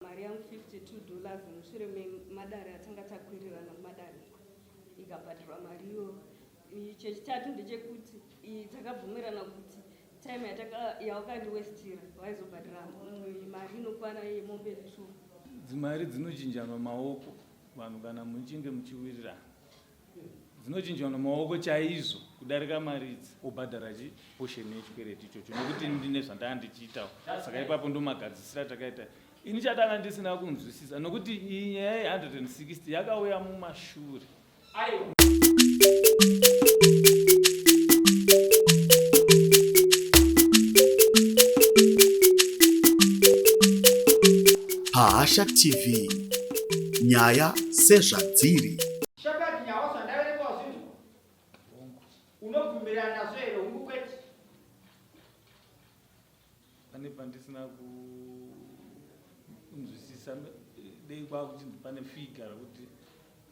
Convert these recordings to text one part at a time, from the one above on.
Mari yangu 52 dollars mushure memadare atanga takwirirana kumadare uko ikabhadharwa mari iyoyo. Chechitatu ndechekuti takabvumirana kuti time yawakandiwestira waizobhadhara mari inokwana yemombe 2. Dzimari dzinochinjanwa maoko vanhu kana muchinge muchiwirirana. Dzinochinjwa nemaoko chaizvo kudarika mari idzi obhadhara chi portion yechikwereti ichocho nekuti ndine zvandaa ndichiitawo saka ipapo ndomagadzisira takaita ini chatanga ndisina kunzwisisa nokuti iyi nyaya ye160 yakauya mumashure. Pahasha TV nyaya sezvadziri. Shepherd Nyahosa ndaverenga wazvinzwa? Unobvumirana nazvo here hungu kwete? Pane pandisina kunzwisisa dei kwakuchinzi pane figure rekuti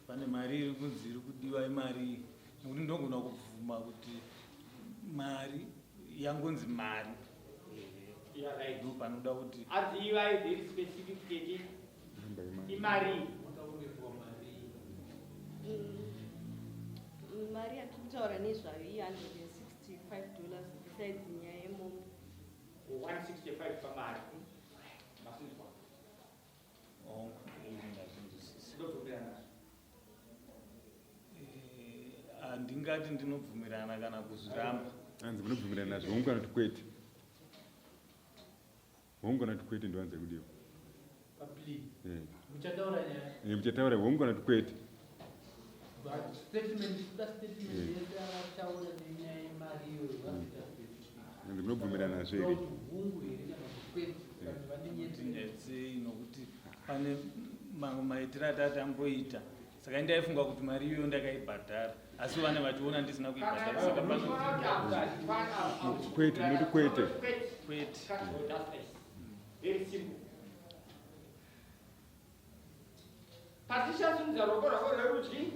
pane mari iri kunzi iri kudiwa imari iyi nekuti ndogona kubvuma kuti mari yangonzi mari ndo panoda kuti aziva very specific tete imari Mari yatiri kutaura nezvayo i 165 dollars besides nyaya yemombe. 165 pamari masinzwa Hongu, ndazvinzwisisa. Ndobvumirana nazvo. Handingati ndinobvumirana kana kuzviramba. Hanzi munobvumirana nazvo hongu kana kuti kwete. Hongu kana kuti kwete ndoanza kudiwa. Paplea. Eh. Muchataura nyaya. Eh, muchataura hongu kana kuti kwete. But statement, kuda statement yese akataura nenyaya yemari iyoyo vakuita specific. Hanzi munobvumirana nazvo here? Kuti hungu here kana kuti kwete. Vanhu vane nyaya. Netsei nokuti pane mamwe maitiro atati amboita saka ndaifunga kuti mari iyoyo ndakaibhadhara asi vane vachiona ndisina kuibhadhara saka pano Kwete, munoti kwete. Kwete. Very simple. Patricia simudza ruoko rwako rwerudyi.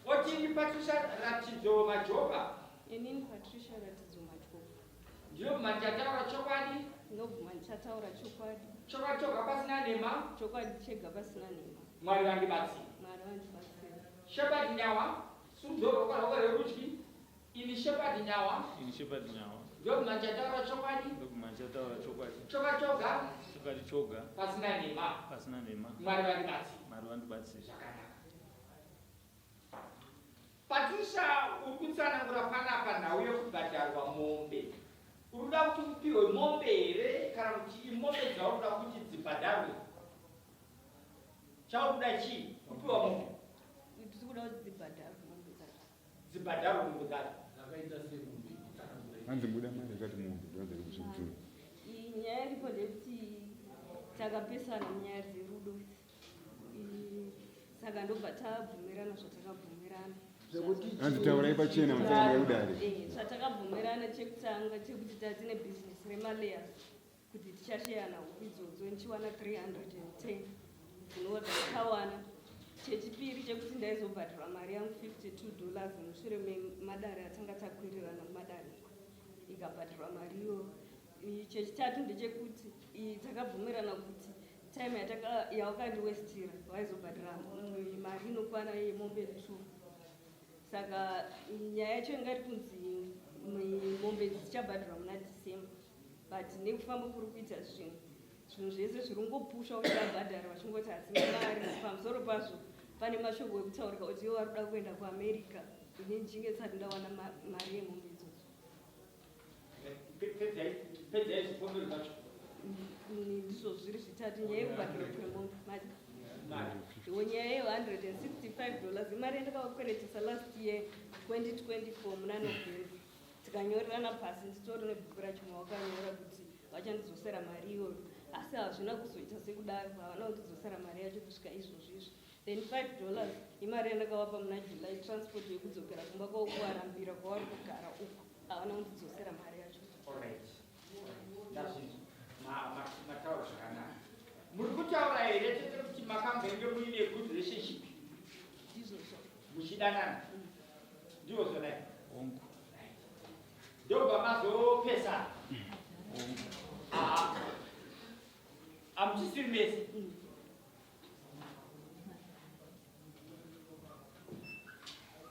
Otini Patricia Ratidzo Majoka. Inini Patricia Ratidzo Majoka. Ndinobvuma ndichataura chokwadi. Ndinobvuma ndichataura chokwadi. Chokwadi choga pasina nhema. Chokwadi chega pasina nhema. Mwari vandibatsire. Mwari vandibatsire. Shepherd Nyawa, simudza ruoko rwako rwerudyi. Ini Shepherd Nyawa. Ini Shepherd Nyawa. Ndobvuma ndichataura chokwadi. Ndobvuma ndichataura chokwadi. Chokwadi choga. Chokwadi choga. Pasina nhema. Pasina nhema. Mwari vandibatsire. Mwari vandibatsire. Zvakanaka. Patricia uri kutsanangura panapa nhau yekubhadharwa mombe. Uri kuda kuti upihwe mombe here kana kuti imombe dzauri kuda kuti dzibhadharwe? Chauri kuda chii? Kupiwa mombe? Tiri kuda kuti dzibhadharwe mombe dzacho. Dzibhadharwe mombe dzacho. Dzakaita sei mombe idzi? Tsanangurai. Hanzi muda mari yakati mombe ndoanza kuzvibvunza. Iyi nyaya iripo ndeyekuti takapesana munyaya dzerudo idzi. Saka ndobva tabvumirana zvatakabvumirana. Hanzi taurai pachena musaenda kudare. Zvatakabvumirana chekutanga chekuti tatine business remalayers kuti tichasheyana huku idzodzo ndichiwana 310 dzinova dzandakawana. Chechipiri chekuti ndaizobhadharwa mari yangu 52 dollars mushure memadare atanga takwirirana kumadare uko ikabhadharwa mari iyoyo. Chechitatu ndechekuti takabvumirana kuti time yawakandiwestira waizobhadhara mari inokwana yemombe 2. Saka nyaya yacho inga iri kunzi mombe idzi dzichabhadharwa muna December, but nekufamba kuri kuita zvinhu, zvinhu zvese zviri kungopusha kuti vabhadhare vachingoti hatina mari. Pamusoro pazvo pane mashoko ekutaurika kuti ivo vari kuda kuenda kuAmerica, ini ndichinge ndisati ndawana mari yemombe idzodzo. Pedzai zvipomero zvacho. Ndizvo zviri zvitatu, nyaya yekubhadharwa kwemombe mari. Iwo nyaya ye 165 dollars imari yandakavakweretesa last year 2024 muna November. Tikanyorerana pasi, nditori nebhuku racho mawakanyora kuti vachandidzosera mari iyoyo, asi hazvina kuzoita sekudaro, havana kundidzosera mari yacho kusvika izvozvi izvi. Then 5 dollars imari yandakavapa muna July transport yekudzokera kumba kwavo kuvarambira kwavari kugara uko, havana kundidzosera mari yacho. Alright. Ndazvinzwa. Mataura zvakanaka. Muri kutaura here tete kuti makambenge muine good relationship? Ndizvozvo. Muchidanana? Ndizvo zvadai? Hongu. Ndobva mazopesana? Hongu. Aha. Hamuchisiri mese.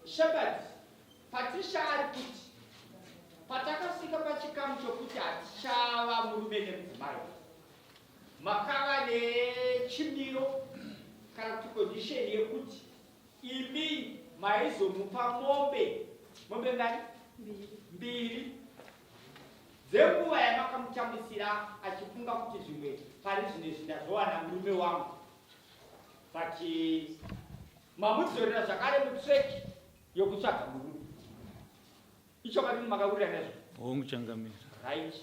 Shepherd, Patricia ari kuti patakasvika pachikamu chokuti hatichava murume nemudzimai, makava nechimiro kana kuti condition yekuti imi maizomupa mombe, mombe ngani? Mbiri dzenguva yamakamutambisira achifunga kuti zvimwe pari zvino izvi ndazowana murume wangu, but mamudzorera zvakare mutrack yokutsvaga murume. Ichokwadi makawirira nezvo? Hongu changamire. Right.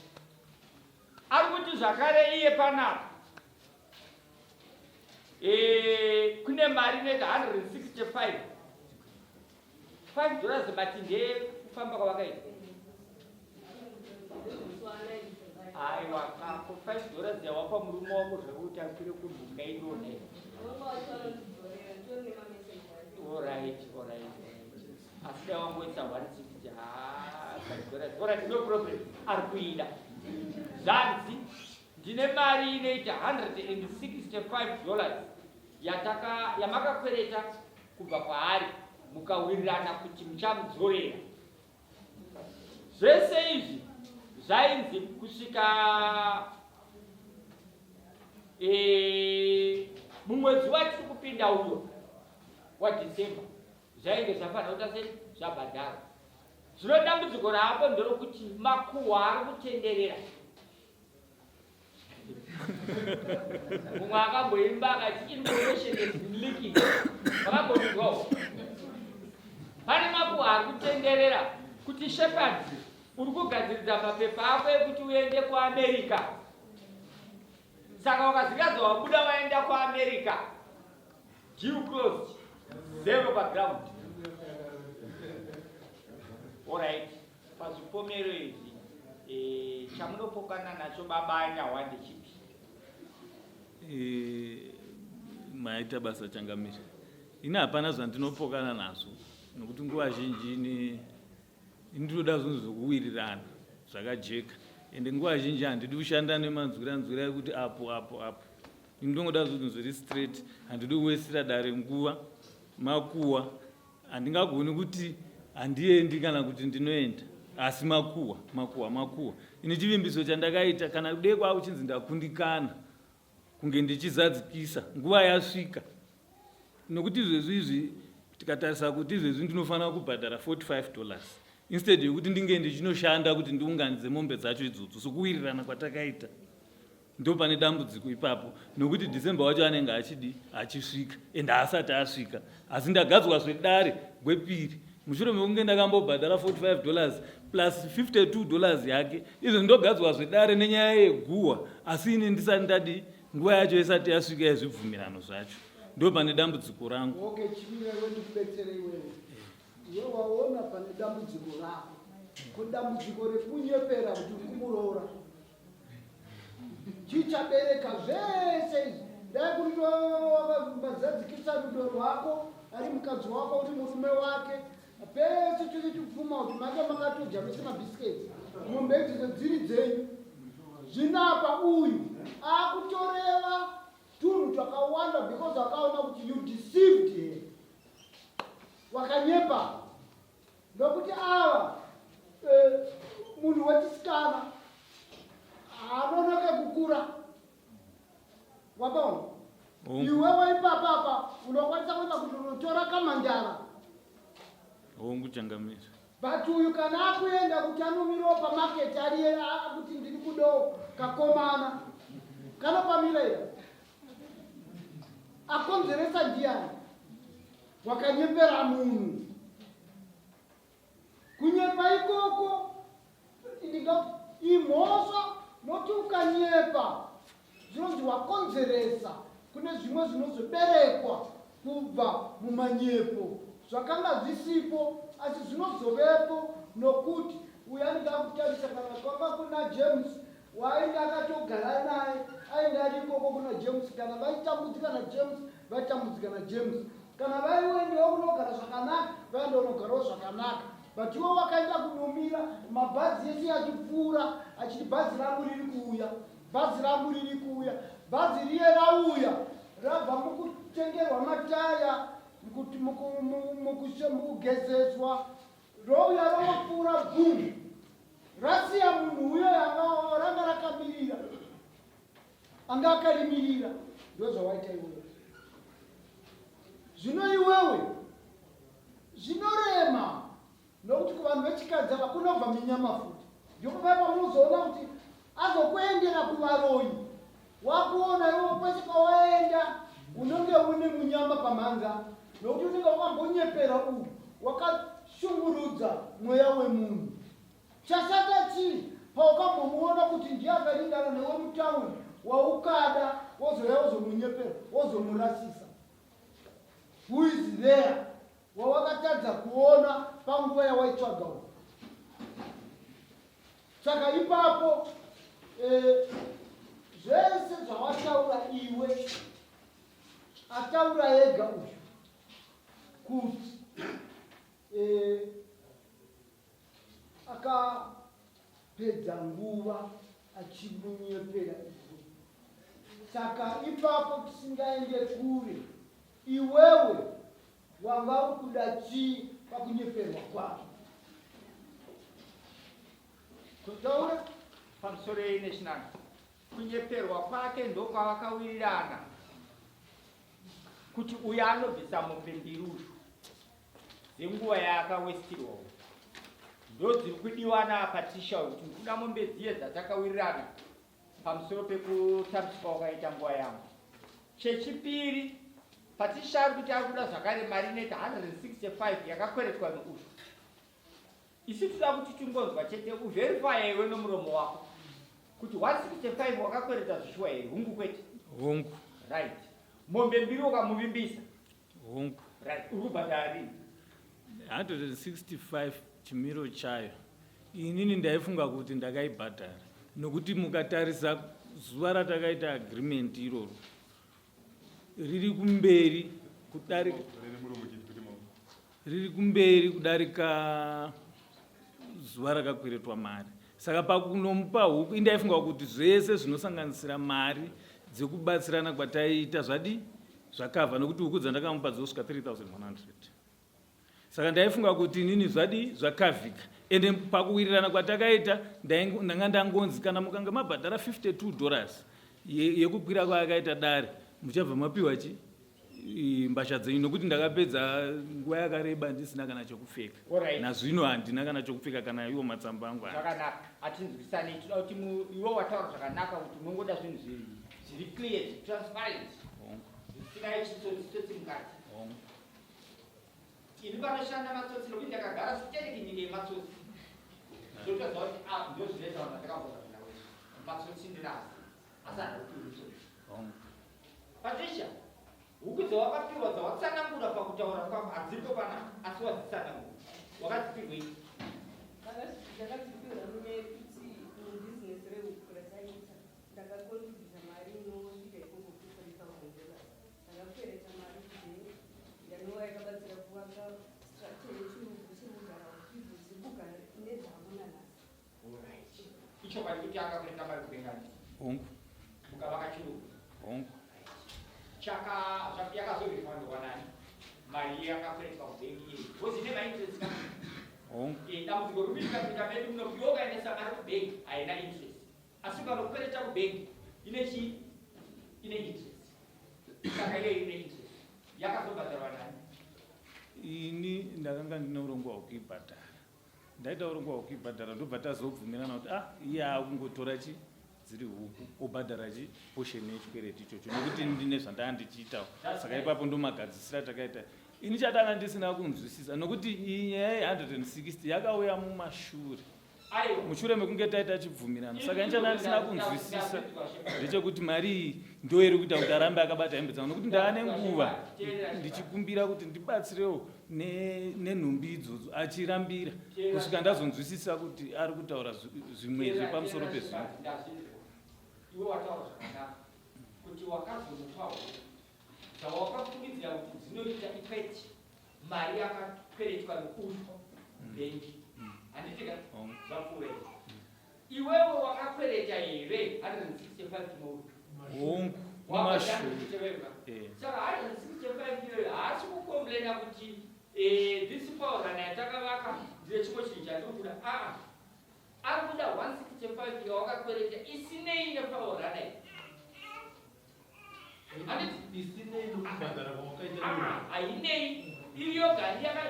Ari kuti zvakare iye panapa kune mari inoita 165 5 dollars, but ndeyekufamba kwavakaita. Aiwa, kako 5 dollars yawapa murume wako zvekuti akwire kumhuka idonhe. Alright, alright, asi dai wangoisa 160. Ha, 5 dollars. Alright, no problem. Ari kuida zvanzi ndine mari inoita 165 dollars yataka yamakakwereta kubva kwaari, mukawirirana kuti muchamudzorera. Zvese izvi zvainzi kusvika mumwedzi watiri kupinda uyo waDecember zvainge zvafanira kuita sei, zvabhadharwa. Zvino dambudziko raapo nderokuti makuhwa ari kutenderera. Mumwe akamboimba akati information has been leaking. Makambonzwawo pane makuhwa ari kutenderera kuti Shepherd uri kugadziridza mapepa ako ekuti uende kuAmerica, saka ukazikadza wabuda waenda kuAmerica, deal closed, zero paground. Alright, pazvipomero izvi chamunopokana nacho baba Nyahwa ndechipi? Maita basa changamire. Ini hapana zvandinopokana nazvo nokuti nguva zhinji ini ndinoda zvinhu zvokuwirirana zvakajeka, ende nguva zhinji handidi kushanda nemanzwira nzwira ekuti apo apo apo. Ini ndongoda zvinhu zviri straight, handidi kuwesira dare nguva. Makuhwa handingagoni kuti handiendi kana kuti ndinoenda, asi makuhwa, makuhwa, makuhwa. Ini chivimbiso chandakaita, kana dei kwakuchinzi ndakundikana kunge ndichizadzikisa nguva yasvika, nokuti izvezvi izvi tikatarisa kuti izvezvi ndinofanira kubhadhara 45 dollars instead yekuti ndinge ndichinoshanda kuti ndiunganidze mombe dzacho idzodzo sokuwirirana kwatakaita. Ndo pane dambudziko ipapo, nokuti December wacho anenge achidi achisvika, ende haasati asvika, asi ndagadzwa zvedare gwepiri mushure mekunge ndakambobhadhara 45 dollars plus 52 dollars yake. Izvo ndogadzwa zvedare nenyaya yeguhwa, asi ini ndisati ndadi, nguva yacho isati yasvika yezvibvumirano zvacho. Ndo pane dambudziko rangu. Okay, chimira iwe, ndikubetsere iwewe. Iwe waona pane dambudziko rako. Ko dambudziko rekunyepera kuti uri kumuroora chichabereka zvese izvi? Dai kuri mazadzikisa rudo rwako, ari mukadzi wako, uri murume wake, pese tose tipfuma kuti manga makatodya mese mabhisiketi, mombe idzodzo dziri dzenyu. Zvinapa uyu akutoreva tunhu twakawanda because akaona kuti you deceived her, wakanyepa, nokuti ava munhu wechisikana haanonoke kukura. Wapaona? Iwewe ipapapa unokwanisa kuenda kuti unotora kamandara. Hongu changamire. But uyu kana akuenda kuti anomirawo pamaketi ariye akuti ndiri kudawo kakomana kanopamira iya, akonzeresa ndiani? Wakanyepera munhu. Kunyepa ikoko ndingati imhosva, noti ukanyepa zvinonzi wakonzeresa kune zvimwe zvinozoberekwa kubva mumanyepo, zvakanga zvisipo asi zvinozovepo, nokuti uyo anenge akutarisa kana kwanga kuna James waainge akatogara naye, ainge ari ikoko kuna James. Kana vaitambudzika naJames, vaitambudzika naJames. Kana vaiendewo kunogara zvakanaka, vaenda kunogarawo zvakanaka. But iwe wakaenda kunomira mabhazi ese achipfuura achiti bhazi rangu riri kuuya, bhazi rangu riri kuuya. Bhazi riye rauya rabva mukutengerwa mataya, mukugezeswa, rouya rongopfuura bhum, rasiya munhu uyo yanga ranga rakamirira, anga akarimirira. Ndozvawaita iwewe. Zvino iwewe zvinorema, nokuti kuvanhu vechikadzi ava kunobva minyama futi. Ndipo paya pamunozoona kuti azokuendera kuvaroyi, wakuona iwe kwese kwawaenda unonge une munyama pamhanza, nokuti unenge wakambonyepera uyu, wakashungurudza mweya wemunhu. Chashata chii paukambomuona kuti ndiye akaringana newe mutauni waukada, wozouya wozomunyepera, wozomurasisa? Who is there wawakatadza kuona panguva yawaitsvaga uyu? Saka ipapo zvese zvawataura iwe, ataura ega uyu kuti akapedza nguva achimunyepera iwe. Saka ipapo tisingaende kure, iwewe wanga uri kuda chii pakunyeperwa kwake? Kutaura pamusoro yenashinana, kunyeperwa kwake ndokwavakawirirana kuti uyo anobvisa mombe mbiri uyu dzenguva yaakawestirwa uyu ndo dziri kudiwa naPatricia uyu, kuti ndikuda mombe dziye dzatakawirirana pamusoro pekutambiswa kwakaita nguva yangu. Chechipiri, Patricia ari kuti ari kuda zvakare mari inoita 165 yakakweretwa neuyu. Isu toda kuti tingonzwa chete, uverifye iwe nomuromo wako kuti 165 wakakwereta zvishuwa here? Hungu, kwete? Hongu. Right. Mombe mbiri ukamuvimbisa? Hongu. Right. Uri kubhadhara rini? 165 chimiro chayo, inini ndaifunga kuti ndakaibhadhara, nokuti mukatarisa zuva ratakaita agreement iroro riri kumberi kudarika, riri kumberi kudarika zuva rakakweretwa mari. Saka pakunomupa huku, indaifunga kuti zvese zvinosanganisira mari dzekubatsirana kwataiita zvadi zvakavha, nokuti huku dzandakamupa dzosvika 3100. Saka ndaifunga kuti inini zvadi zvakavhika. Ende pakuwirirana kwatakaita, ndanga ndangonzi kana mukanga mabhadhara $52 yekukwira kwaakaita dare, muchabva mapiwa chi mbasha dzenyu, nokuti ndakapedza nguva yakareba ndisina kana chokupfeka. Nazvino handina kana chokupfeka, kana iwo matsamba angu. Zvakanaka, hatinzwisani. Toda kuti iwe wataura zvakanaka kuti unongoda zvinhu zviri clear, zviri transparent, zvisina chitsotsi mukati. Ini panoshanda matsotsi, nokuti ndakagara stereki nyika yematsotsi, ndotoziva kuti ah, ndozvinoita vanhu vandakambosangana wese. Matsotsi ndinazi, asi handikupiwi mutsotsi. Patricia, huku dzawakapiwa dzawatsanangura pakutaura kwako hadzipo panapa, asi wadzitsanangura. Wakadzipirwei? Ndakadzipiwa munyaya yekuti mubhizinesi rehuku rataiita ndakakontributa mari inosvika ikoko ku$3000. Ndakakwereta mari kubhengi yanova yakabatsira kuvaka structure yechirugu chiri kugara huku idzo dziri kugara nedzavo nanhasi. Alright. Ichokwadi kuti akakwereta mari kubhengani? Hongu. Mukavaka chirugu? Hongu. Chaka yakazorifandwa nani mari yakakweretwa kubhengi iyi? Because ine mainterest ka? Hongu. Dambudziko riri kuitika munyika medu muno, iwe ukaendesa mari kubhengi haina interest, asi ukanokwereta kubhengi ine chii? Ine interest. Saka iyoyo ine interest yakazobhadharwa nani? Ini ndakanga ndine urongwa hwekuibhadhara, ndaita urongwa hwekuibhadhara, ndobva tazobvumirana kuti ah, iye akungotora chi dziri huku, obhadhara chi portion yechikwereti ichocho, nokuti ndine zvandanga ndichiitawo. Saka ipapo ndomagadzisira takaita. Ini chatanga ndisina kunzwisisa, nokuti iyi nyaya ye160 yakauya mumashure, mushure mekunge taita chibvumirano. Saka ini chandanga ndisina kunzwisisa ndechekuti mari iyi ndo iri kuita kuti arambe akabata hembe dzangu, nokuti ndava nenguva ndichikumbira kuti ndibatsirewo nenhumbi idzodzo, achirambira kusvika ndazonzwisisa kuti ari kutaura zvimwezve pamusoro pezvimwe. Iwe wataura zvakanaka kuti wakazomupa huku dzawakafungidzira kuti dzinoita equate mari yakakweretwa neuyu bhengi, handiti ka? Zvapfuura izvi, iwewe wakakwereta here 165 nouyu? Hongu, kumashure. Eh. Saka 165 iyoyo haasi kukomplaina kuti eh, this power yatakavaka ndine chimwe chinhu chandiri kuda. Aa, ari kuda 165 yawakakwereta isinei nepower runner iyi. Handiti? Isinei nokubhadhara kwawakaita. Ah, hainei, iri yoga yaka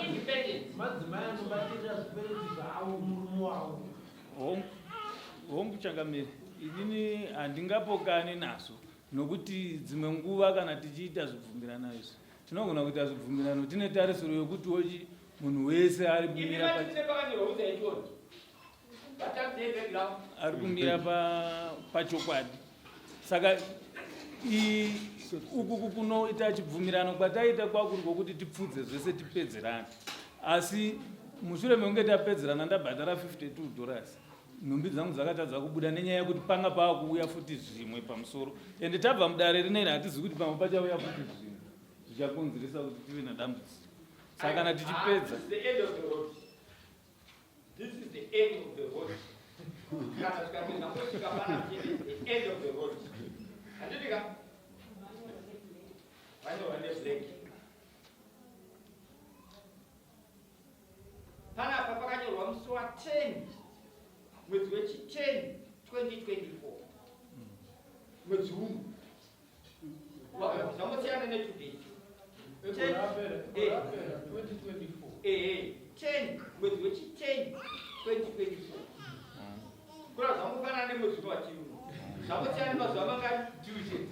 independent. Madzimai anobatirira zvikwereti zvavo murume wavo. Hongu, hongu changamire, inini handingapokani nazvo nokuti dzimwe nguva kana tichiita zvibvumirano izvi tinogona kuita zvibvumirano tine tarisiro yokuti wochi munhu wese ari Imi kumira pa vatine pakanyorwa uzaitiona. Vatambire background. Ari kumira pachokwadi saka uku kunoita chibvumirano kwataita kwakuri kwokuti tipfudze zvese tipedzerane, asi mushure mekunge tapedzerana ndabhadhara $52, nhumbi dzangu dzakatadza kubuda nenyaya yekuti panga pava kuuya futi zvimwe pamusoro. Ende tabva mudare rineri, hatizivi kuti pamwe pachauya futi zvimwe zvichakonzeresa kuti tive nedambudziko. Saka kana tichipedza Ah, this is the end of the road. This is the end of the road. Kana zvikapedza kusvika pana chete, the end of the road. Handiti ka? Vanyorwa neblack. Panapa pakanyorwa musi wa10 mwedzi wechi10 2024. Mwedzi uno. Zvangosiyana ne2 days. Gore rapera, gore rapera, 2024. Ehe, 10 mwedzi wechi10 2024, kura zvangofanana nemwedzi uno watiri uno, zvangosiyana nemazuva mangani? 2 chete.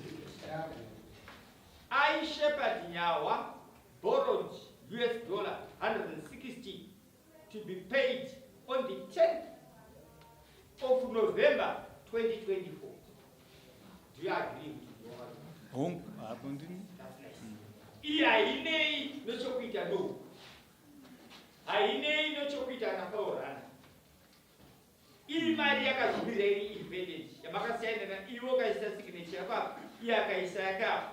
I, Shepherd Nyawa, borrowed US dollar 160 to be paid on the 10th of November 2024. Do you agree with me? Hongu, hapo ndini. That's nice. Iyi hainei nechokuita no, hainei nechokuita nafaurana. Iri mari yakazvimirira, iri independent, yamakasiyanana. Iwe ukaisa signature yako apa, iye akaisa yake apa.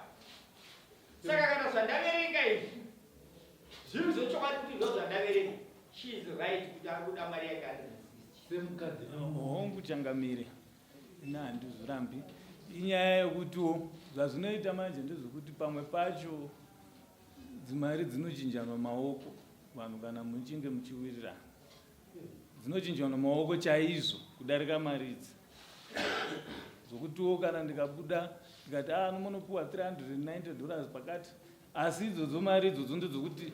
Saka kana zvandaverenga izvi zviri zvechokwadi kuti ndo zvandaverenga, she is right kuti ari kuda mari yake 160. Semukadzi. Hongu changamire, ina handizvirambi. Inyaya yekutiwo zvazvinoita manje ndezvekuti pamwe pacho dzimari dzinochinjanwa maoko. Vanhu kana muchinge muchiwirirana, dzinochinjanwa maoko chaizvo kudarika mari idzi, zvokutiwo kana ndikabuda ndikati a munopiwa $390 pakati, asi idzodzo mari idzodzo ndedzokuti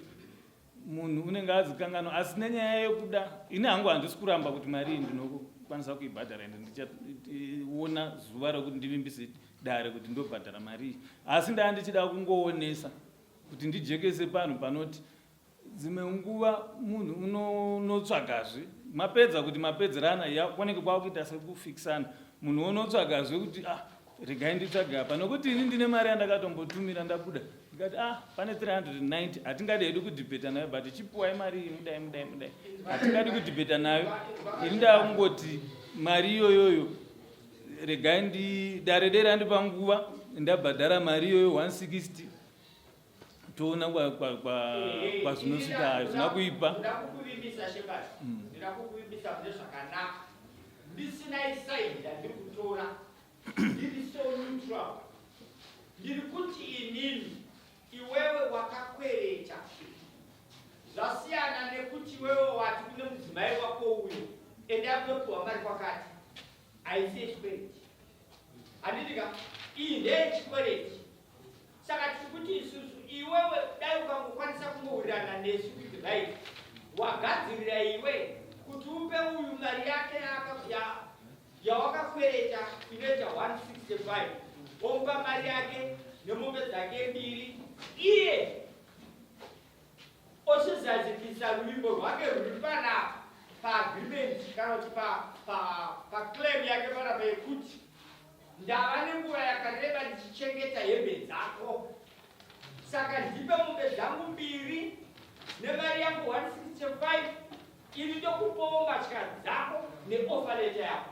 munhu unenge azikanganwa. Asi nenyaya yekuda, ini hangu handisi kuramba kuti mari iyi ndinokwanisa kuibhadhara, ende ndichaona zuva rekuti ndivimbise dare kuti ndobhadhara mari iyi. Asi ndaa ndichida kungoonesa kuti ndijekese panhu panoti dzimwe nguva munhu unotsvagazve mapedza kuti mapedzerana, kwanenge kwakuita sekufikisana, munhu unotsvagazve kuti ah, regai nditsvage apa, nokuti ini ndine mari yandakatombotumira ndabuda ndikati ah, pane 390, hatingadi hedu kudhibheta nayo, but chipuwai mari iyi, mudai mudai mudai, hatingadi kudhibheta nayo. Ini ndakungoti mari iyoyoyo regai ndi dare dai randipa nguva ndabhadhara mari iyoyo 160, toona kwazvinosvika. Hazvina kuipa. Ndoda kukuvimbisa, Shepard, ndoda kukuvimbisa mune zvakanaka, ndisina iside ndandiri kutora, ndiri so neutral. Ndiri kuti inini, iwewe wakakwereta, zvasiyana nekuti iwewe wati kune mudzimai wako uyo, enda kunopiwa mari kwakati. Haisi yechikwereti, handiti ka? Iyi ndeyechikwereti. Saka tiri kuti isusu, iwewe dai ukangokwanisa kungowirirana nesu kuti right, wagadzirira iwe kuti upe uyu mari yake yawakakwereta inoita 165, womupa mari yake nemombe dzake mbiri, iye ochizadzikisa ruvimbo rwake rwuri panapa paagreement kana kuti paclaim yake panapa yekuti ndava nenguva yakareba ndichichengeta hembe dzako, saka ndipe mombe dzangu mbiri nemari yangu 165, ini ndokupawo mbatya dzako neoffer letter yako.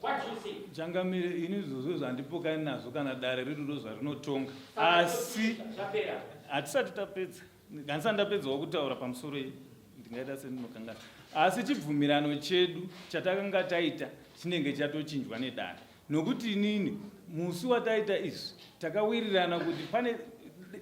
What do you say? Changamire, ini izvozvo zvandipokani nazvo kana dare ririro zvarinotonga, asi Zvapera. Hatisati tapedza, handisati ndapedzawo kutaura pamusoro iyi, ndingaita sendinokangana. Asi chibvumirano chedu chatakanga taita chinenge chatochinjwa nedare. Nokuti inini musi wataita izvi takawirirana kuti pane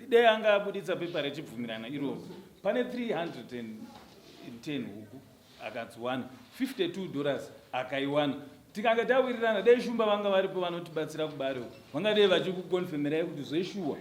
dei anga abuditsa pepa rechibvumirana iroro pane 310 huku akadziwana 52 dollars akaiwana tikange tawirirana dei shumba vanga varipo vanotibatsira kubare uku vangadei vachikukonfemerai kuti zveshuwa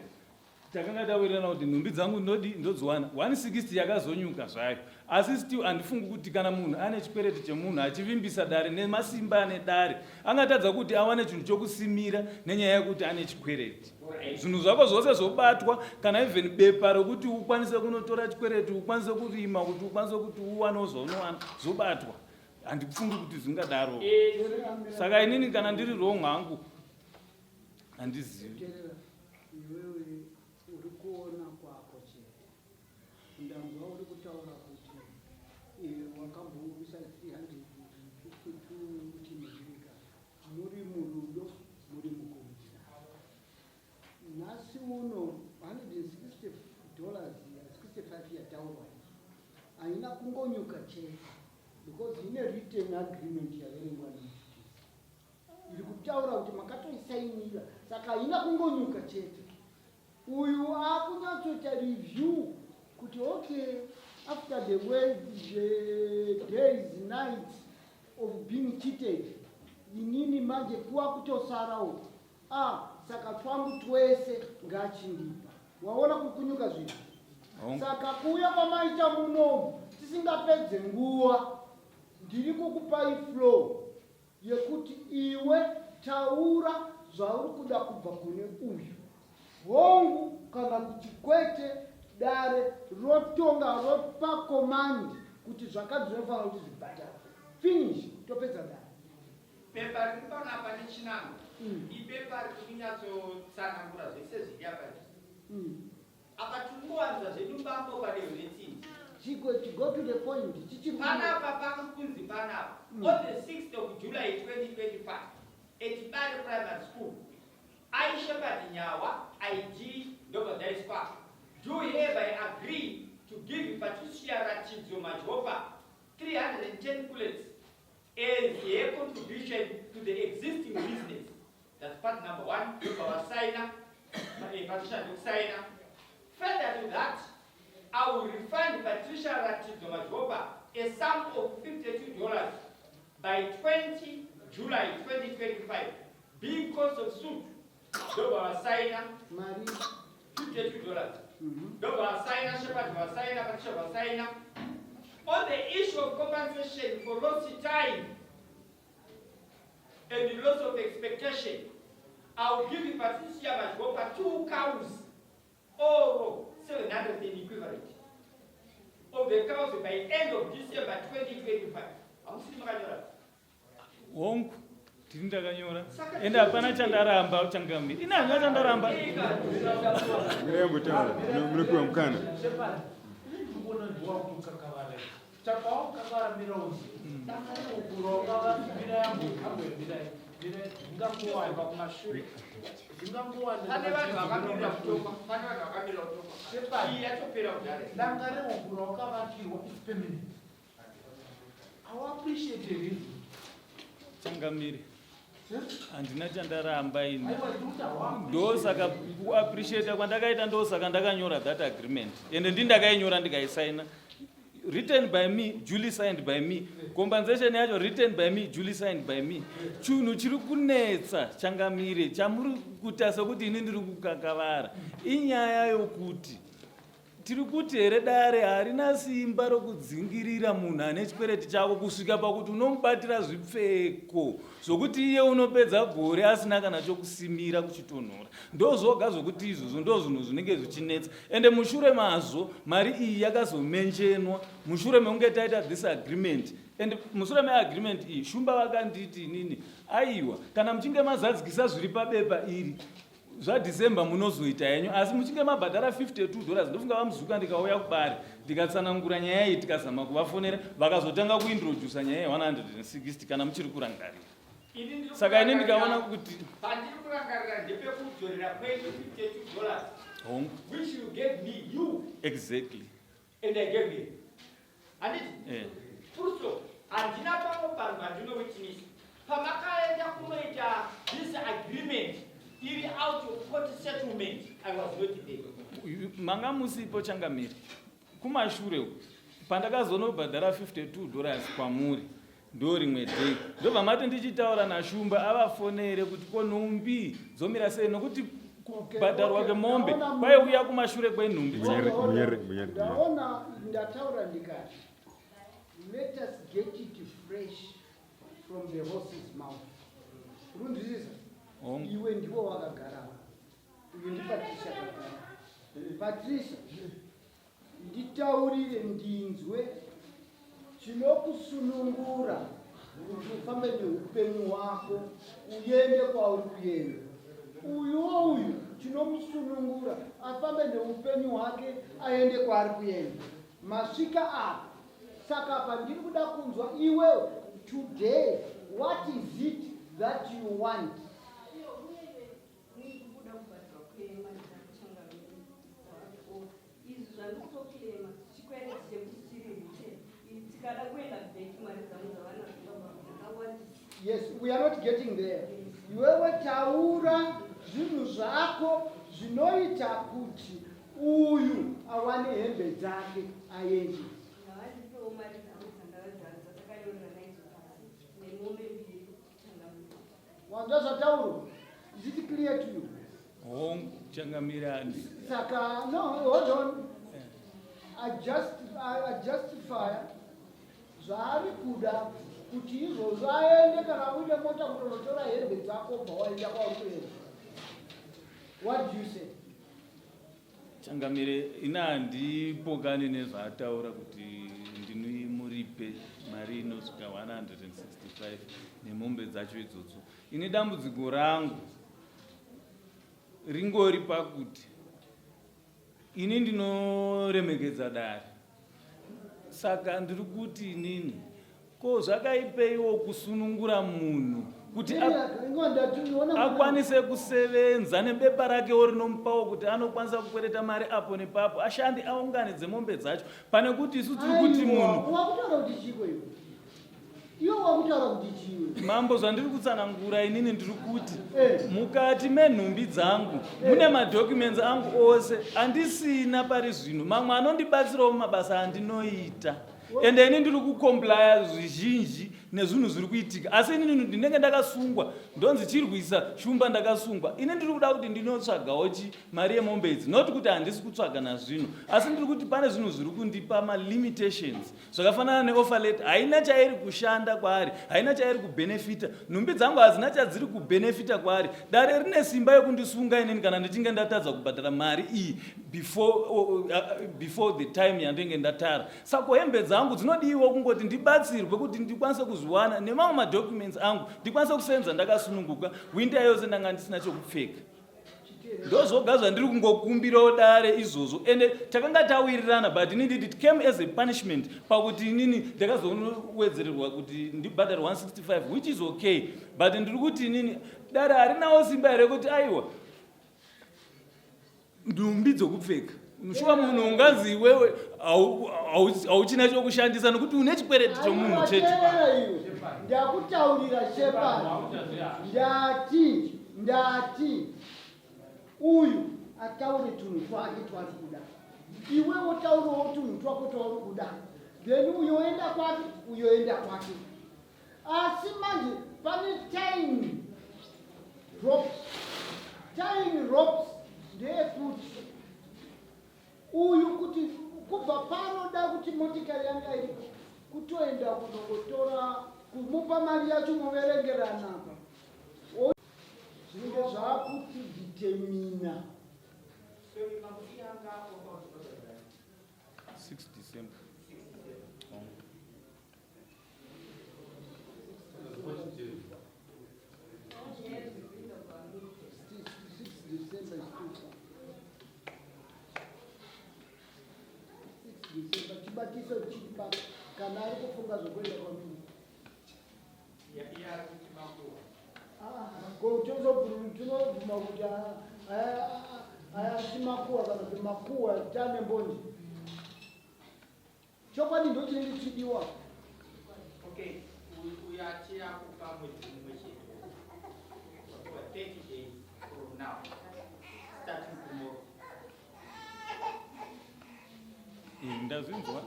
Takanga tawirirana kuti nhumbi dzangu ndodi ndodziwana 160 yakazonyuka zvayo asi still handifungi kuti kana munhu ane chikwereti chemunhu achivimbisa dare nemasimba ane dare angatadza kuti awane chinhu chokusimira nenyaya yekuti ane chikwereti zvinhu zvako zvose zvobatwa kana even bepa rokuti ukwanise kunotora chikwereti ukwanise kurima kuti ukwanise kuti uwanewo zvaunowana zvobatwa handifungi kuti zvingadaro saka inini kana ndiri wrong hangu handizivi. Iwewe uri kuona kwako chete. Ndanzwa uri kutaura kuti wakamboisa 352 chinhirika muri murudo muri mukuwirirana. Nhasi uno 160 dollars 65 yataurwa iyi haina kungonyuka chete because ine written agreement yaverengwa nemuchuchisi iri kutaura kuti makatoisainira saka haina kungonyuka chete uyu akunyatsoita review kuti okay after the way, the days nights of being cheated inini manje kuwa kutosara uku ah saka twangu twese ngachindipa waona kukunyuka zvinhu saka kuuya kwamaita munomu tisingapedze nguva ndiri kukupai flow yekuti iwe taura zvauri kuda kubva kune uyu hongu kana kuti kwete dare rotonga ropa command kuti zvakadzi zvinofanira kuti zvibhadharwe finish topedza dare Pepa riri panapa nechinangwa ipepa riri kunyatsotsanangura zvese zviri apa izvi. Apa tiri kungowanza zvedu mbambo padenho retsindi. Chigwe to go to the point. Chichiri Panapa pari kunzi panapa on the 6th of July 2025 at Bare Primary School. I Shepherd Nyawa ID ndobva zvaiswa apa. Do hereby agree to give Patricia Ratidzo Madyopa 310 pullets as her contribution to the existing business. That's part number one. Ndobva vasaina, Patricia ndokusaina. Further to that, I will refund Patricia Ratidzo Madyopa a sum of $52 by 20 July 2025, being cost of suit. Ndobva vasaina. Mari. $52. Ndobva vasaina, Shepherd vasaina, Patricia vasaina. On the issue of compensation for lost time and the loss of expectation, I will give Patricia Madyopa 2 cows or 700 in equivalent of the cows by end of December 2025. Hamusiri makanyora? Hongu, ndini ndakanyora. Ende hapana chandaramba changamire. Ini handina chandaramba. Muyambotaura, munopiwa mukana. Shepard, ini ndiri kuona ndiwa kutokakavara izvi. Chakawakakavara mira uzi. Danga rekuroka mira yangu hambo mira mira zvingangowanikwa kumashure. Zvingangowanikwa. Pane vanhu vakamirira kutongwa, pane vanhu vakamirira kutongwa. Shepard, Iyi yatopera kudhara. Danga rehukura wakavakirwa is permanent. Awa appreciate here. Changamire. Handina chandaramba ini. Ndosaka kuappreciate kwandakaita ndosaka ndakanyora that agreement. Ende ndini ndakainyora ndikaisaina. Written by me, duly signed by me. Compensation yacho written by me, duly signed by me. Chinhu chiri kunetsa changamire chamuri kuita sekuti ini ndiri kukakavara inyaya yokuti Tiri kuti here dare harina simba rokudzingirira munhu ane chikwereti chako kusvika pakuti unomubatira zvipfeko zvokuti iye unopedza gore asina kana chokusimira kuchitonhora. Ndozvoga zvokuti izvozvo ndozvinhu zvinenge zvichinetsa. Ende mushure mazvo mari iyi yakazomenchenwa mushure mekunge taita this agreement. And mushure meagreement iyi Shumba vakanditi inini aiwa kana muchinge mazadzikisa zviri pabepa iri ZvaDecember munozoita henyu asi muchinge mabhadhara 52 dollars ndofunga vaMuzuka ndikauya kubare ndikatsanangura nyaya iyi tikazama kuvafonera vakazotanga kuintrodusa nyaya ye160 kana muchiri kurangarira. Saka ini ndikaona kuti pandiri kurangarira ndepekudzorera kwenyu 52 dollars hongu which you gave me you exactly and I gave you handiti eh. Full stop. Handina pamwe panhu pandinowitness. Pamakaenda kunoita this agreement iri out of court settlement, I was not there. Manga musipo changamire. Kumashure uku pandakazonobhadhara $52 kwamuri ndo rimwe day ndobva mati ndichitaura nashumba avafonere kuti ko nhumbi dzomira sei nokuti kubhadharwa kwemombe kwaiuya kumashure kwenhumbi. Ndaona ndataura ndikati let us get it fresh from the horse's mouth. Urunzwisisa? Iwe ndiwo wakagara, uyu ndiPatricia akagara. Patricia, nditaurire ndinzwe chinokusunungura kuti ufambe neupenyu hwako uende kwauri kuenda. Uyuwo uyu chinomusunungura afambe neupenyu hwake aende kwaari kuenda. Masvika apa, saka apa ndiri kuda kunzwa iwe today, what is it that you want? Kuda kubhadharwa kwemari dzakuchangamira. Izvi zvandikutoclaima chikwereti chekuti chiri written, tikada kuenda back, mari dzangu dzavanadzo dzakawandisa. Yes, we are not getting there. Iwewe taura zvinhu zvako zvinoita kuti uyu awane hembe dzake aende. Ngavandipewo mari dzangu dzatakanyorera naidzo pasi nemombe mbiri, changamira. Wanzwa zvataurwa? Is it clear to you? Hongu, changamire, handi Saka no, hold on. Ajustify zvaari kuda kuti izvozvo aende, kana uine mota kutonotora hembe dzako bva waenda kwauri kuenda. What do you say? Changamire, ina handipokani nezvaataura kuti ndini muripe mari inosvika 165 nemombe dzacho idzodzo. Ini dambudziko rangu ringori pakuti ini ndinoremekedza dare, saka ndiri kuti inini ko zvakaipeiwo kusunungura munhu kuti akwanise kusevenza nebepa rakewo rinomupawo kuti anokwanisa kukwereta mari apo nepapo, ashandi aunganidze mombe dzacho, pane kuti isu tiri kuti munhu Wakutaura kuti chiko iwe? Iwe wakutaura kuti chiwe? Mambo, zvandiri kutsanangura inini, ndiri kuti mukati menhumbi dzangu mune madocuments angu ose andisina pari zvino, mamwe anondibatsirawo mumabasa andinoita, ende ini ndiri kucomplya zvizhinji nezvinhu zviri kuitika, asi inini ndinenge ndakasungwa, ndonzi chirwisa shumba, ndakasungwa. Ini ndiri kuda kuti ndinotsvagawo chi mari yemombe idzi, not kuti handisi kutsvaga nazvino, asi ndiri kuti pane zvinhu zviri kundipa malimitations zvakafanana neoffer letter, haina chairi kushanda kwaari, haina chairi kubenefita. Nhumbi dzangu hadzina chadziri kubenefita kwaari. Dare rine simba yekundisunga inini kana ndichinge ndatadza kubhadhara mari iyi before the time yandenge ndatara. Saka hembe dzangu dzinodiwa kungoti ndibatsirwe kuti ndikwanise kuzviwana nemamwe madocuments angu, ndikwanise kusenza ndakasununguka. Winter yose ndanga ndisina chokupfeka. Ndozvoga zvandiri kungokumbirawo dare izvozvo. Ende takanga tawirirana, but inini it came as a punishment pakuti inini ndakazowedzererwa kuti ndibhadhare 165, which is okay, but ndiri kuti inini dare harinawo simba here kuti aiwa, nhumbi dzokupfeka, shuwa munhu unganzi iwewe hauchina chokushandisa nokuti une chikwereti chomunhu chete? Teerera iwe, ndakutaurira Shepard, ndati uyu ataure tunhu twake twaari kuda, iwe wotaurawo tunhu twako twauri kuda, then uyo oenda kwake, uyo oenda kwake. Asi manje pane time ropes. Time ropes ndeyekuti uyu kuti kubva panoda kuti motikari yanga iripo kutoenda kunongotora kumupa mari yacho, moverengerana apa, zvinenge zvakuti determina. 6 December. Oh. 6 December is too far. 6 December chibatiso chipa kana ari kufunga zvokuenda kwamiri. Tinobvuma kuti aya si makuwa kana kuti makuwa tane mbonje. Chokwadi ndo chinenge chidiwa. Okay. Uyu ati akupa mwedzi mumwe chete. Wapiwa 30 days from now, starting tomorrow. Ndazvinzwa,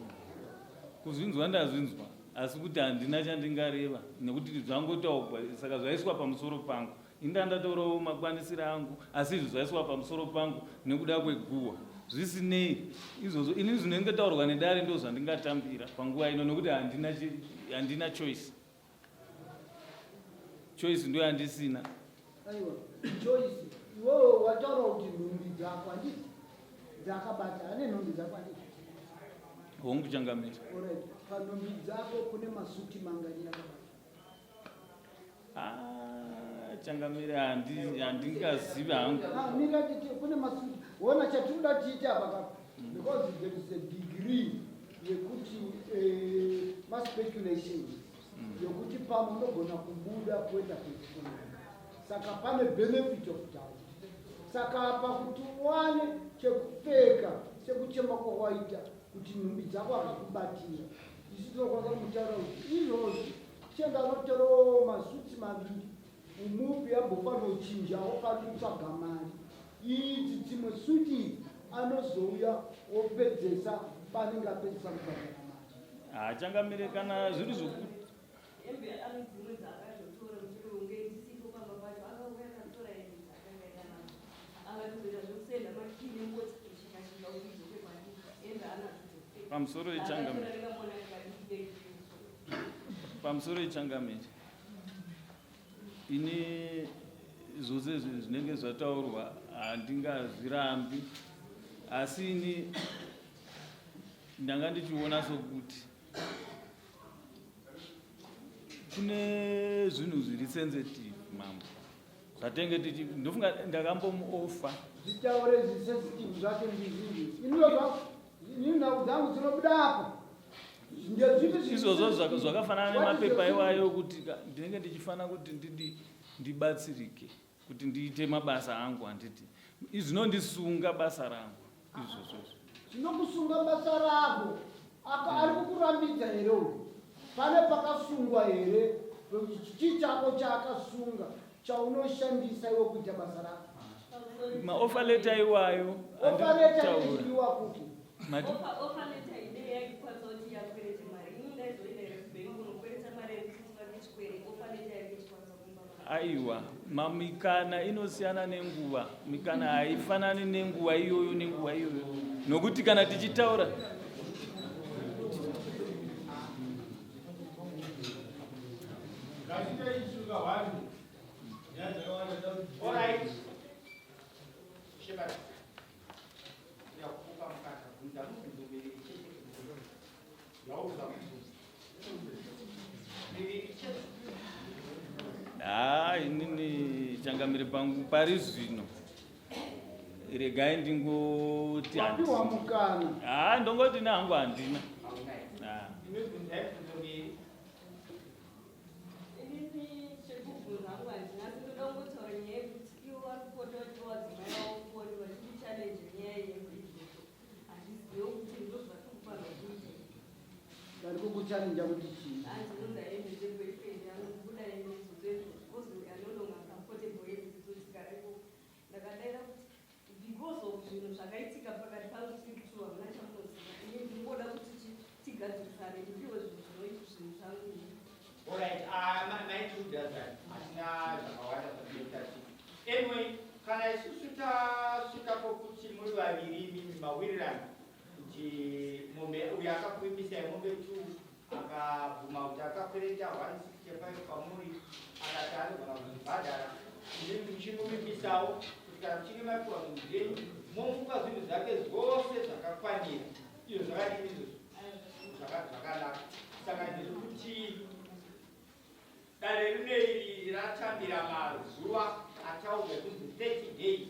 kuzvinzwa ndazvinzwa, asi kuti handina chandingareva nekuti zvangotaurwa, saka zvaiswa pamusoro pangu. Inda ndatorawo makwanisiro angu, asi izvi zvaiswa pamusoro pangu nekuda kweguhwa. Zvisinei izvozvo, ini zvinenge taurwa nedare ndo zvandingatambira panguva ino, nekuti handina choice. Choice ndo yandisina. Aiwa, choice iwewe wataura kuti nhumbi dzako, handiti dzakabata, ane nhumbi dzako, handiti? Hongu, changamire. Alright, panhumbi dzako kune masuti mangani akabata? Ah, changamire, handingazivi hangu. Ah, mira titi kune masuti. Ona, chatinoda tiite apa kapa, because there is a degree yekuti maspeculations yokuti pamwe unogona kubuda kuenda kuchikoro, saka pane benefit of doubt. Saka apa kuti uwane chekupfeka, sekuchema kwawaita kuti nhumbi dzako akakubatira, isu tinokwanisa kumutaura kuti izvozvi chienda unotorawo masuti maviri, umupi ambofanochinjawo pari kutsvaga mari idzi. Dzimwe suti idzi anozouya opedzesa paanenge apedzesa kubhadhara mari. Hachangamire, kana zviri zvokuti Hembe ane dzimwe dzaakatotora mushure unge ndisipo pamba pacho, akauya akatora hembe dzaakanga enda nadzo, akatozoita zvekusenda makii nemota kusvika kuti idzoke kwandiri. Hembe anadzo dzekupfeka. Pamusoro yechangamire. Akatora nekamwana kadiki. Pamusoro yechangamire, ini zvose zvinenge zvataurwa handingazvirambi, asi ini ndanga ndichiona sokuti kune zvinhu zviri sensitive, mambo, zvatenge tichi ndofunga ndakambomuofa. Zvitaure zvisensitive zvacho ndizvizvi. Iniwo inini nhau dzangu dzinobuda apa ndezvipi zviri Izvozvo sensitive? zvakafanana What is nemapepa your iwayo, kuti ndinenge ndichifanira kuti ndibatsirike kuti ndiite mabasa angu, handiti? Zvinondisunga basa rangu izvozvo. Zvinokusunga basa rako? Ari kukurambidza here uyu? Pane pakasungwa here? Chii chako chaakasunga chaunoshandisa iwe kuita basa rako? Maoffer letter iwayo Offer letter andikutaura. ichidiwa kupi? Mati? Offer letter ide yaikwanisa kuti yakwerete mari. Ini ndaizoenda here kubhengi kunokwereta mari yekuti tivake chikwere, offer letter yake ichikwanisa kumba mari? Aiwa, mamikana inosiyana nenguva. Mikana haifanani nenguva iyoyo nenguva iyoyo, nokuti kana tichitaura Ngatiite hwani nyaya dzakawanda. Alright. Shepard. Yakupa mukana bvunza mubvunzo miviri chete. Yauza kubvunza. Miviri chete. Ha, inini changamire, pangu pari zvino regai ndingoti Wapiwa handina. mukana. Ha, ndongoti nehangu handina. Hauna. Ah. Ime bvunzai bvunzo miviri. Inini chekubvunza hangu handina, asi ndoda kungotaura nyaya yekuti ivo vari kupota vachipa vadzimai vavo foni vachitichallenge nyaya yembe izvozvo. Handizive kuti ndo zvatiri kufanira kuita. Vari kukuchallenja kuti chii? Handiunza hembe dzeboyfriend yangu, kubuda hembe idzodzo izvo because we are no longer comfortable. Hembe idzodzo tigara ikoko. Ndakadaira kuti because of zvinhu zvakaitika pakati pangu tiri two, hamuna chamunoziva. Ini ndingoda kuti tigadzirisane, ndipiwe zvinhu zvinoita zvinhu zvangu ini. Alright, my two dozen. Hatina zvakawanda zvatinoita chii. Anyway, kana isusu tasvika pokuti muri vaviri imimi mawirirana kuti mombe uyo akakuimbisai mombe two, akabvuma kuti akakwereta 165 kwamuri, akati anogona kuzvibhadhara, imimi muchimuvimbisawo kuti kana muchinge mapiwa zvinhu zvenyu momupa zvinhu zvake zvose zvakakwanira, izvo zvakadini izvozvo? Zvakanaka. Saka ndiri kuti dare rineri ratambira mazuva ataurwa kunzi 30 days.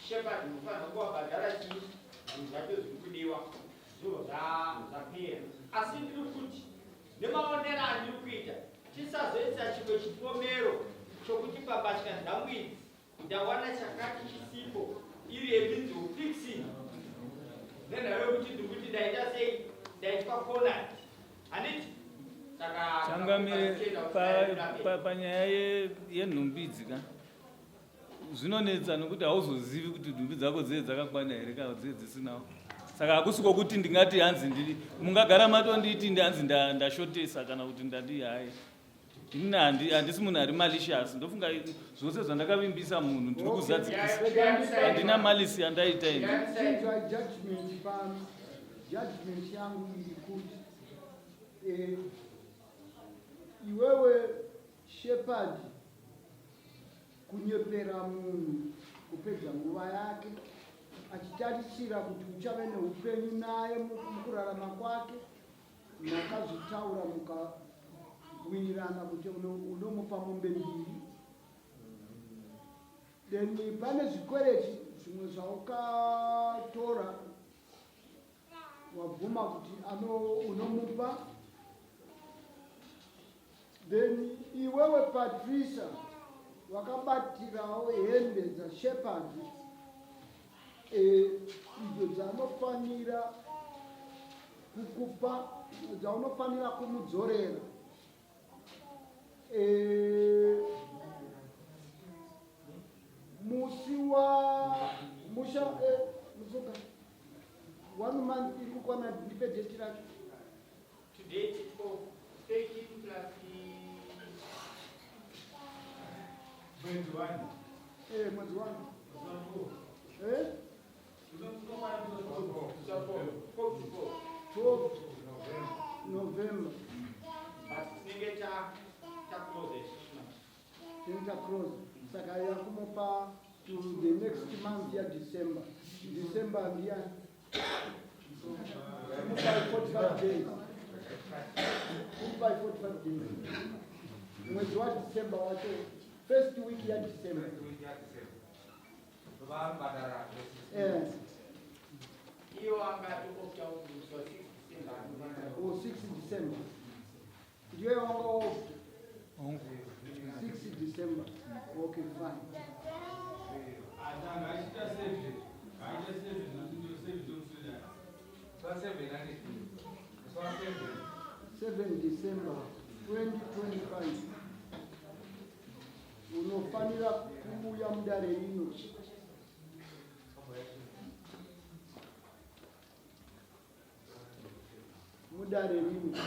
Shepard, munofanira kuvabhadhara chii, zvinhu zvacho zviri kudiwa zviro zvapera. Asi ndiri kuti nemaonero andiri kuita, tisazoisa chimwe chipomero chokuti pambatya dzangu idzi ndawana chakati chisipo, iri yemeans of fixing, nenhau yekuti ndiri kuti ndaita sei, ndaitwa cornered, handiti? Saka Changamire, tinokupa pa- tenda kuti panyaya yenhumbi idzi ka, zvinonetsa nokuti hauzozivi kuti nhumbi dzako dzee dzakakwana here kana dzee dzisinawo. Saka hakusi kwokuti ndingati hanzi ndiri mungagara matonditi hanzi ndashotesa kana kuti ndadii. Hai, inini handisi munhu ari malicious. Ndofunga zvose zvandakavimbisa munhu ndiri kuzadzikisa. Handina malice yandaita ini. Chinzwa judgment pano. Judgment yangu iri kuti iwewe Shepard, kunyepera munhu kupedza nguva yake achitarisira kuti uchave neupenyu naye mukurarama kwake. Makazvitaura mukawirirana kuti unomupa mombe mbiri. Then pane zvikwereti zvimwe zvaukatora, wabvuma kuti unomupa. Then iwewe Patricia wakabatirawo hembe dzaShepard, idzo dzanofanira kukupa, dzaunofanira kumudzorera. Musi wa musha musoka one month iri kukwana. Ndipe date racho. Today it's 12, 13 plus Mwedzi wani? Mwedzi wani? 12. 12 November. But tinenge taclose isusu manje. Tinenge taclose, saka yakumupa to the next month yaDecember. December ndiyani? Mupa 45 days, mupa 45 days. Mwedzi waDecember wacho, first week yaDecember. Iyo angati opta kuti musi wa 6 December anofanira. O 6 December ndiyo yawanga waopta? 6 December, okay, fine. Atanga achiita 7, aita 7 nokuti ndiyo 7 tomuswedana. 7 December 2025 unofanira kuuya mudare rino. Mudare rino.